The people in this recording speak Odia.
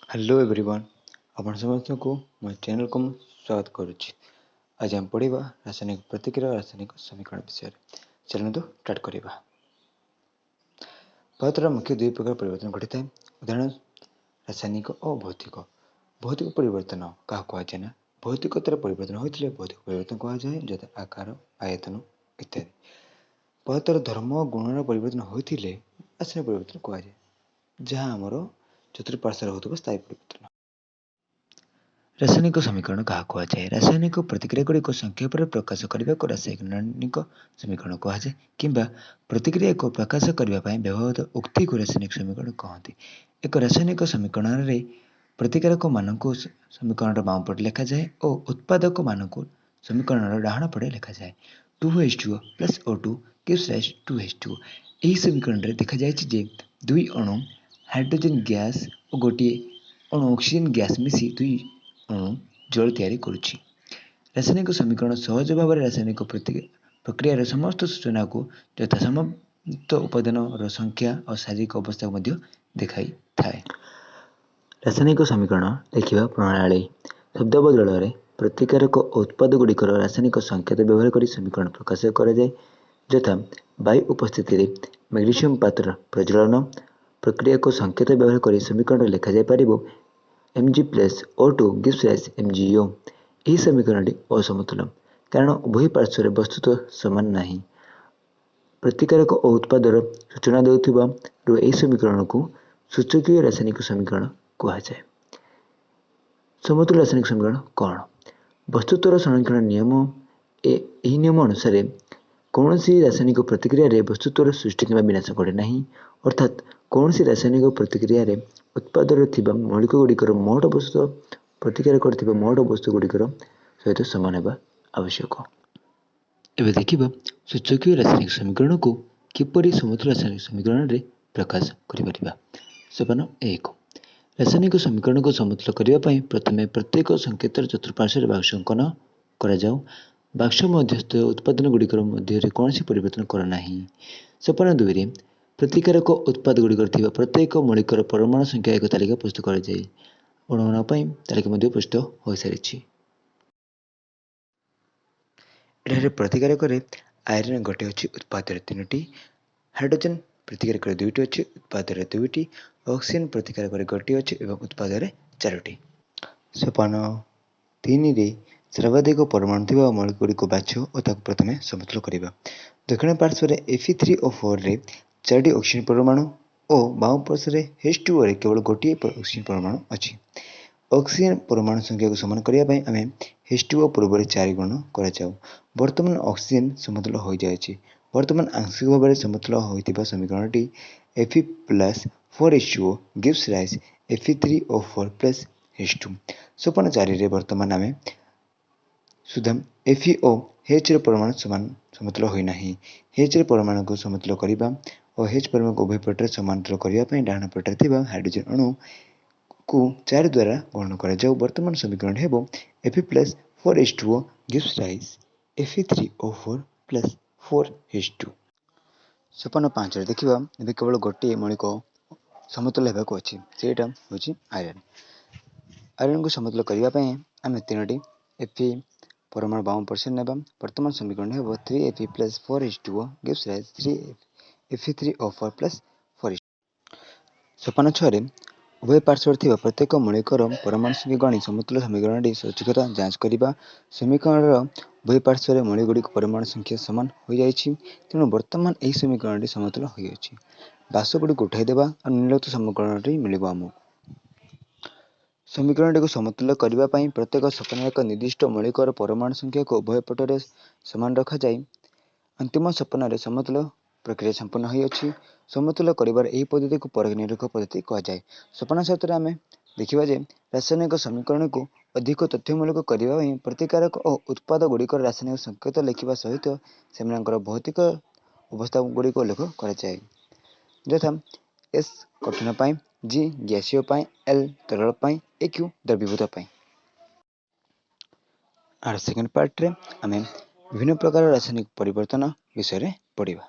ହ୍ୟାଲୋ ଏଭ୍ରିୱାନ୍, ଆପଣ ସମସ୍ତଙ୍କୁ ମୋ ଚ୍ୟାନେଲକୁ ମୁଁ ସ୍ୱାଗତ କରୁଛି। ଆଜି ଆମେ ପଢ଼ିବା ରାସାୟନିକ ପ୍ରତିକ୍ରିୟା, ରାସାୟନିକ ସମୀକରଣ ବିଷୟରେ। ଚାଲନ୍ତୁ ଷ୍ଟାର୍ଟ କରିବା। ପଦାର୍ଥର ମୁଖ୍ୟ ଦୁଇ ପ୍ରକାର ପରିବର୍ତ୍ତନ ଘଟିଥାଏ, ଉଦାହରଣ ରାସାୟନିକ ଓ ଭୌତିକ। ଭୌତିକ ପରିବର୍ତ୍ତନ କାହାକୁ କୁହାଯାଏ ନା, ଭୌତିକତାର ପରିବର୍ତ୍ତନ ହୋଇଥିଲେ ଭୌତିକ ପରିବର୍ତ୍ତନ କୁହାଯାଏ, ଯଥା ଆକାର, ଆୟତନ ଇତ୍ୟାଦି। ପଦାର୍ଥର ଧର୍ମ ଗୁଣର ପରିବର୍ତ୍ତନ ହୋଇଥିଲେ ରାସାୟନିକ ପରିବର୍ତ୍ତନ କୁହାଯାଏ, ଯାହା ଆମର ଚତୁଃପାର୍ଶ୍ୱରେ ହେଉଥିବା ସ୍ଥାୟୀ ପରିବର୍ତ୍ତନ। ରାସାୟନିକ ସମୀକରଣ କାହାକୁ କୁହାଯାଏ? ରାସାୟନିକ ପ୍ରତିକ୍ରିୟାଗୁଡ଼ିକୁ ସଂକ୍ଷେପରେ ପ୍ରକାଶ କରିବାକୁ ରାସାୟନିକ ସମୀକରଣ କୁହାଯାଏ, କିମ୍ବା ପ୍ରତିକ୍ରିୟାକୁ ପ୍ରକାଶ କରିବା ପାଇଁ ବ୍ୟବହୃତ ଉକ୍ତିକୁ ରାସାୟନିକ ସମୀକରଣ କହନ୍ତି। ଏକ ରାସାୟନିକ ସମୀକରଣରେ ପ୍ରତିକାରକମାନଙ୍କୁ ସମୀକରଣର ବାମ ପଟେ ଲେଖାଯାଏ ଓ ଉତ୍ପାଦକମାନଙ୍କୁ ସମୀକରଣର ଡାହାଣ ପଟେ ଲେଖାଯାଏ। 2 H2O plus O2 gives rise 2H2O। ଏହି ସମୀକରଣରେ ଦେଖାଯାଇଛି ଯେ ଦୁଇ ଅଣୁ ହାଇଡ୍ରୋଜେନ୍ ଗ୍ୟାସ୍ ଓ ଗୋଟିଏ ଅଣୁ ଅକ୍ସିଜେନ୍ ଗ୍ୟାସ୍ ମିଶି ଦୁଇ ଅଣୁ ଜଳ ତିଆରି କରୁଛି। ରାସାୟନିକ ସମୀକରଣ ସହଜ ଭାବରେ ରାସାୟନିକ ପ୍ରକ୍ରିୟାର ସମସ୍ତ ସୂଚନାକୁ, ଯଥା ସମସ୍ତ ଉପାଦାନର ସଂଖ୍ୟା ଓ ଶାରୀରିକ ଅବସ୍ଥାକୁ ମଧ୍ୟ ଦେଖାଇଥାଏ। ରାସାୟନିକ ସମୀକରଣ ଲେଖିବା ପ୍ରଣାଳୀ। ଶବ୍ଦ ବଦଳରେ ପ୍ରତିକାରକ ଓ ଉତ୍ପାଦଗୁଡ଼ିକର ରାସାୟନିକ ସଂକେତ ବ୍ୟବହାର କରି ସମୀକରଣ ପ୍ରକାଶ କରାଯାଏ, ଯଥା ବାୟୁ ଉପସ୍ଥିତିରେ ମ୍ୟାଗ୍ନେସିୟମ୍ ପାତ୍ର ପ୍ରଜ୍ୱଳନ ପ୍ରକ୍ରିୟାକୁ ସଂକେତ ବ୍ୟବହାର କରି ସମୀକରଣରେ ଲେଖାଯାଇପାରିବ Mg plus O2 gives rise MgO। ଏହି ସମୀକରଣଟି ଅସମତୁଲ, କାରଣ ଉଭୟ ପାର୍ଶ୍ୱରେ ବସ୍ତୁତ୍ୱ ସମାନ ନାହିଁ। ପ୍ରତିକାରକ ଓ ଉତ୍ପାଦର ସୂଚନା ଦେଉଥିବାରୁ ଏହି ସମୀକରଣକୁ ସୂଚକୀୟ ରାସାୟନିକ ସମୀକରଣ କୁହାଯାଏ। ସମତୁଲ ରାସାୟନିକ ସମୀକରଣ କ'ଣ? ବସ୍ତୁତ୍ୱର ସଂରକ୍ଷଣ ନିୟମ। ଏହି ନିୟମ ଅନୁସାରେ କୌଣସି ରାସାୟନିକ ପ୍ରତିକ୍ରିୟାରେ ବସ୍ତୁତ୍ୱର ସୃଷ୍ଟି କିମ୍ବା ବିନାଶ ଘଟେ ନାହିଁ। ଅର୍ଥାତ୍ କୌଣସି ରାସାୟନିକ ପ୍ରତିକ୍ରିୟାରେ ଉତ୍ପାଦରେ ଥିବା ମୌଳିକ ଗୁଡ଼ିକର ମୋଟ ବସ୍ତୁ ପ୍ରତିକ୍ରିୟା କରିଥିବା ମୋଟ ବସ୍ତୁ ଗୁଡ଼ିକର ସହିତ ସମାନ ହେବା ଆବଶ୍ୟକ। ଏବେ ଦେଖିବା ସୂଚକୀୟ ରାସାୟନିକ ସମୀକରଣକୁ କିପରି ସମତୁଲ ରାସାୟନିକ ସମୀକରଣରେ ପ୍ରକାଶ କରିପାରିବା। ସୋପାନ 1। ରାସାୟନିକ ସମୀକରଣକୁ ସମତୁଲ କରିବା ପାଇଁ ପ୍ରଥମେ ପ୍ରତ୍ୟେକ ସଂକେତର ଚତୁଃପାର୍ଶ୍ୱରେ ବାକ୍ସ ଅଙ୍କନ କରାଯାଉ। ବାକ୍ସ ମଧ୍ୟସ୍ଥ ଉତ୍ପାଦନ ଗୁଡ଼ିକର ମଧ୍ୟରେ କୌଣସି ପରିବର୍ତ୍ତନ କର ନାହିଁ। ସୋପାନ 2ରେ ପ୍ରତିକାରକ ଉତ୍ପାଦ ଗୁଡ଼ିକରେ ଥିବା ପ୍ରତ୍ୟେକ ମୌଳିକର ପରମାଣୁ ସଂଖ୍ୟା ଏକ ତାଲିକା ପ୍ରସ୍ତୁତ କରାଯାଇ ଆପଣମାନଙ୍କ ପାଇଁ ତାଲିକା ମଧ୍ୟ ପ୍ରସ୍ତୁତ ହୋଇସାରିଛି। ଏଠାରେ ପ୍ରତିକାରକରେ ଆଇରନ୍ ଗୋଟିଏ ଅଛି, ଉତ୍ପାଦରେ ତିନୋଟି। ହାଇଡ୍ରୋଜେନ୍ ପ୍ରତିକାରକରେ ଦୁଇଟି ଅଛି, ଉତ୍ପାଦରେ ଦୁଇଟି। ଅକ୍ସିଜେନ୍ ପ୍ରତିକାରକରେ ଗୋଟିଏ ଅଛି ଏବଂ ଉତ୍ପାଦରେ ଚାରୋଟି। ସୋପାନ 3ରେ ସର୍ବାଧିକ ପରମାଣୁ ଥିବା ମୌଳିକ ଗୁଡ଼ିକୁ ବାଛ ଓ ତାକୁ ପ୍ରଥମେ ସମତୁଲ କରିବା। ଦକ୍ଷିଣ ପାର୍ଶ୍ୱରେ Fe3O4ରେ ଚାରୋଟି ଅକ୍ସିଜେନ୍ ପରମାଣୁ ଓ ବାମ ପାର୍ଶ୍ୱରେ H2Oରେ କେବଳ ଗୋଟିଏ ଅକ୍ସିଜେନ୍ ପରମାଣୁ ଅଛି। ଅକ୍ସିଜେନ୍ ପରମାଣୁ ସଂଖ୍ୟାକୁ ସମାନ କରିବା ପାଇଁ ଆମେ H2O ପୂର୍ବରେ 4 ଗୁଣ କରାଯାଉ। ବର୍ତ୍ତମାନ ଅକ୍ସିଜେନ୍ ସମତୁଲ ହୋଇଯାଇଛି। ବର୍ତ୍ତମାନ ଆଂଶିକ ଭାବରେ ସମତୁଲ ହୋଇଥିବା ସମୀକରଣଟି Fe plus 4H2O gives rise Fe3O4 plus H2। ସୋପାନ 4ରେ ବର୍ତ୍ତମାନ ଆମେ ସୁଦ୍ଧା ଏଫ୍ ଇ ଓ ଏଚ୍ର ପରମାଣୁ ସମାନ ସମତୁଲ ହୋଇନାହିଁ। ଏଚ୍ର ପରମାଣୁକୁ ସମତୁଲ କରିବା ଓ ଏଚ୍ ପରମାଣୁକୁ ଉଭୟ ପଟରେ ସମାନ୍ତର କରିବା ପାଇଁ ଡାହାଣ ପଟରେ ଥିବା ହାଇଡ୍ରୋଜେନ୍ ଅଣୁକୁ 4 ଦ୍ୱାରା ଗୁଣନ କରାଯାଉ। ବର୍ତ୍ତମାନ ସମୀକରଣ ହେବ Fe plus 4H2O gives rise Fe3O4 plus 4H2। ସୋପାନ 5ରେ ଦେଖିବା, ଏବେ କେବଳ ଗୋଟିଏ ମୌଳିକ ସମତୁଲ ହେବାକୁ ଅଛି, ସେଇଟା ହେଉଛି ଆଇରନ୍। ଆଇରନ୍କୁ ସମତୁଲ କରିବା ପାଇଁ ଆମେ ତିନୋଟି ଏଫ୍ ଇ ପରମାଣୁ ବାମ ପାର୍ଶ୍ୱରେ ନେବା। ବର୍ତ୍ତମାନ ସମୀକରଣ ହେବ 3 Fe plus 4H2O gives rise 3 Fe3O4 plus 4H। ସୋପାନ 6ରେ ଉଭୟ ପାର୍ଶ୍ୱରେ ଥିବା ପ୍ରତ୍ୟେକ ମୌଳିକର ପରମାଣୁ ସଂଖ୍ୟା ଗଣି ସମତୁଲ ସମୀକରଣଟି ସଠିକତା ଯାଞ୍ଚ କରିବା। ସମୀକରଣର ଉଭୟ ପାର୍ଶ୍ୱରେ ମୌଳିକଗୁଡ଼ିକ ପରମାଣୁ ସଂଖ୍ୟା ସମାନ ହୋଇଯାଇଛି, ତେଣୁ ବର୍ତ୍ତମାନ ଏହି ସମୀକରଣଟି ସମତୁଲ ହୋଇଅଛି। ବାକ୍ସଗୁଡ଼ିକୁ ଉଠାଇ ଦେବା ଆଉ ନିମ୍ନଲିଖିତ ସମୀକରଣଟି ମିଳିବ ଆମକୁ। ସମୀକରଣଟିକୁ ସମତୁଲ କରିବା ପାଇଁ ପ୍ରତ୍ୟେକ ସୋପାନରେ ଏକ ନିର୍ଦ୍ଦିଷ୍ଟ ମୌଳିକର ପରମାଣୁ ସଂଖ୍ୟାକୁ ଉଭୟ ପଟରେ ସମାନ ରଖାଯାଇ ଅନ୍ତିମ ସୋପାନରେ ସମତୁଲ ପ୍ରକ୍ରିୟା ସମ୍ପୂର୍ଣ୍ଣ ହୋଇଅଛି। ସମତୁଲ କରିବାର ଏହି ପଦ୍ଧତିକୁ ପରଖ ନିରଖ ପଦ୍ଧତି କୁହାଯାଏ। ସୋପାନ 7ରେ ଆମେ ଦେଖିବା ଯେ ରାସାୟନିକ ସମୀକରଣକୁ ଅଧିକ ତଥ୍ୟମୂଳକ କରିବା ପାଇଁ ପ୍ରତିକାରକ ଓ ଉତ୍ପାଦ ଗୁଡ଼ିକର ରାସାୟନିକ ସଂକେତ ଲେଖିବା ସହିତ ସେମାନଙ୍କର ଭୌତିକ ଅବସ୍ଥା ଗୁଡ଼ିକୁ ଉଲ୍ଲେଖ କରାଯାଏ, ଯଥା ଏସ୍ କଠିନ ପାଇଁ, ଜି ଗ୍ୟାସୀୟ ପାଇଁ, ଏଲ୍ ତରଳ ପାଇଁ, ଏ କ୍ୟୁ ଦ୍ରବୀଭୂତ ପାଇଁ। ଆର ସେକେଣ୍ଡ ପାର୍ଟରେ ଆମେ ବିଭିନ୍ନ ପ୍ରକାର ରାସାୟନିକ ପରିବର୍ତ୍ତନ ବିଷୟରେ ପଢ଼ିବା।